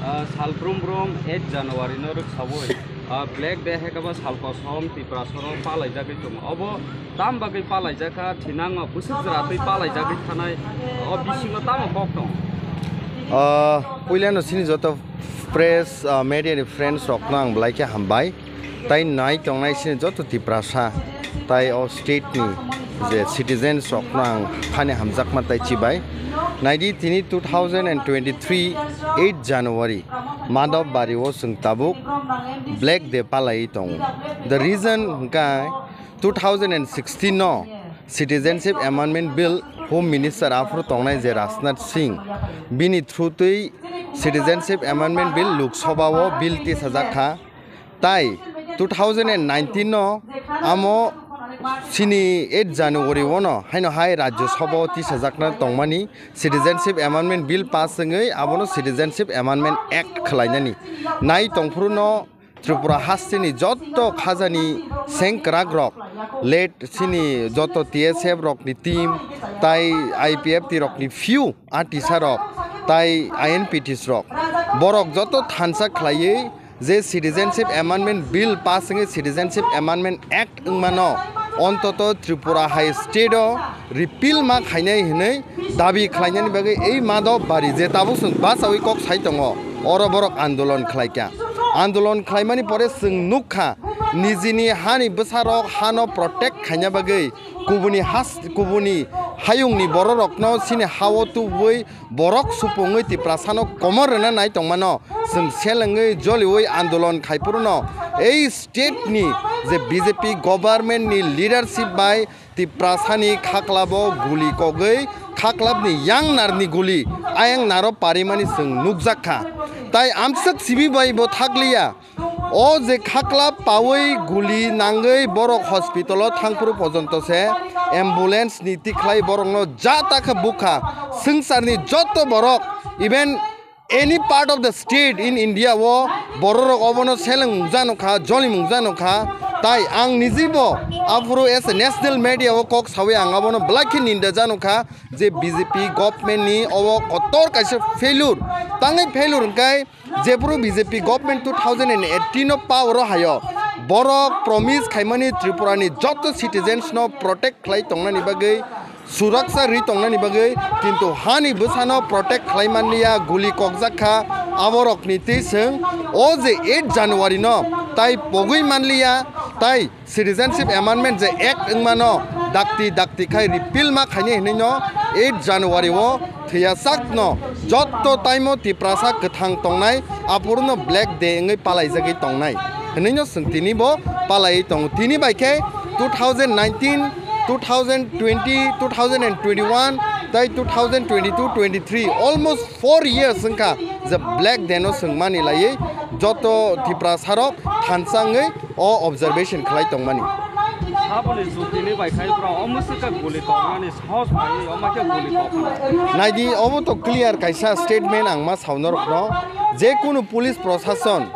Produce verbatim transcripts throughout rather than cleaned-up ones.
Ah, salbrum brum eight January no rwksawi, ah, Black Day hai khe bo sal kosom Tiprasa no palaijagwi tongo. Obo tam bagwi palaijak kha, thinango bwswk jwra twi palaijagwi thanai, o bisingo tamo kok tongo? Ah, puilano chini joto press, ah, media ni friends rokno ang belai khe hambai. Tai nai tongnai chini joto Tiprasa, tai o state ni je citizens rokno ang phani hamjakma tai chibai. Naidi tini two thousand and twenty-three eight January Madhab Bari o chwng tabuk Black Day palaiwi tongo. The reason hwnkhe two thousand and sixteen no Citizenship Amendment Bill Home Minister aphuru tongnai je Rajnath Singh, bini through twi Citizenship Amendment Bill Lok Sabha o bill tisajak kha. Tai two thousand and nineteen no amo chini eight January o no haino hai Rajya Sabha o tisajakna tongmani Citizenship Amendment Bill pass wngwi abono Citizenship Amendment Act khwlainani. Nai tongphuru no Tripura hasteni jotto khajani sengkwrak rok, late chini jotto T S F rokni team, tai I P F T rokni few a tisa rok, tai I N P Ts rok, borok jotto thansa khlaiwi je Citizenship Amendment Bill pass wngwi Citizenship Amendment Act wngmano, ontoto Tripura hai state o repeal ma khainai hinwi dabi khlainani bagwi ei Madhab Bari je tabuk chwng bachawi kok sai tongo, oro borok andolon khlaikha. Andolon khlaimani pore chwng nukha, nijini hani bwsarok hano protect khaina bagwi kubuni has-, kubuni hayungni bororokno chini ha-o tubui borok supungwi Tiprasano komor rwna nai tongmano chwng selengwi joliwi andolon khaiphuru no ei state ni je B J P government ni leadership bai Tiprasani khaklabo guli kogwi khaklabni yang narni guli ayang naro parimani chwng nukjak kha. Tai amswk sibi bai bo thakliya. O je khaklab pawi guli nangwi borok hospital o thangphuru pojonto se ambulance ni tikhlai borokno ja ta khe bukha. Swngcharni jotto borok, even any part of the state in India o bororok obono seleng mungjanokha, joli mungjanokha. Tai ang nijibo aphuru as a national media o kok sawi ang abono belai khe ninda janokha je B J P government ni obo kotor kaisa failure. Tangwi failure hwnkhe jephuru B J P government two thousand and eighteen o power o hayo borok promise khaimani Tripura ni jotto citizens no protect khlai tongnani bagwi, suraksa rwi tongnani bagwi, kintu hani bwsano protect khlai manliya, guli kokjak kha aborokni twi chwng o je eight January no tai pogwi manliya, tai Citizenship Amendment je Act wngmano dakti dakti khai repeal ma khaini hinwi no eight January o thwiya sak no jotto taimo Tiprasa kwthang tongnai aphuru no Black Day wngwi palaijagwi tongnai hinwi no chwng tini bo palaiwi tongo. Tini bai khe two thousand nineteen, two thousand twenty, two thousand and twenty-one tai two thousand twenty-two twenty-three, almost four years wngkha je Black Day no chwng mani laiwi jotto Tiprasa rok thansa wngwi o observation khlai tongmani. Aboni jukini bai khai bro, omo se khe guli koknani sahos bai, omo khe guli kokna. Naidi, obo to clear kaisa statement ang ma sao norokno, je kunu police prosason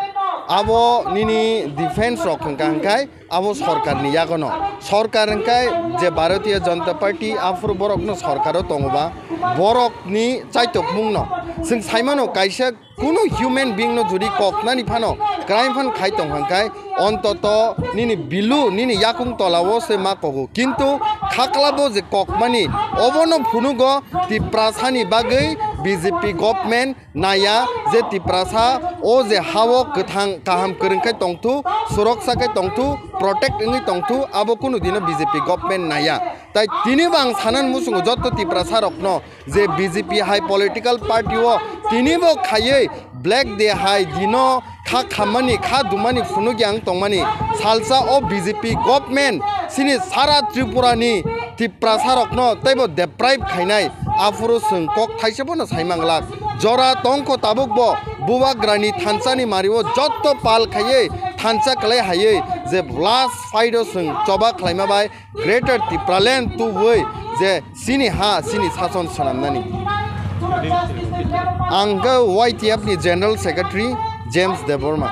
abo nini defense rok hwnkha hwnkhe abo sorkarni yagono. Sorkar hwnkhe je Bharatiya Janata Party aphuru borokno sorkaro tongoba, borokni chaitokmungno chwng saimano kaisa kunu human being no jodi koknani phano crime phan khai tong hwnkhe ontoto nini bilu nini yakung tolao se ma kogo, kintu khaklabo je kokmani obono phunugo Tiprasani bagwi B J P government naya je Tiprasa o je hao kwthang kaham kwrwng khai tongthu, suraksa khai tongthu, protect wngwi tongthu, abo kunu dino B J P government naya. Tai tini bo ang sanani muchungo jotto Tiprasa rokno je B J P hai political party o tini bo khaiwi Black Day hai dino kha khammani, kha dumani phunukya wng tongmani salsa o B J P government chini sara Tripura ni Tiprasa rokno teibo deprive khainai, aphuru chwng kok thaisa bono sai manglak. Jora tongkho tabuk bo Bubagrani thansa ni mari o jotto pal khaiwi thansa kwlai haiwi je last fight o chwng choba khlaima bai Greater Tipraland tubui je chini ha chini sason swnamnani. Ang khe Y T F ni General Secretary James Debbarma.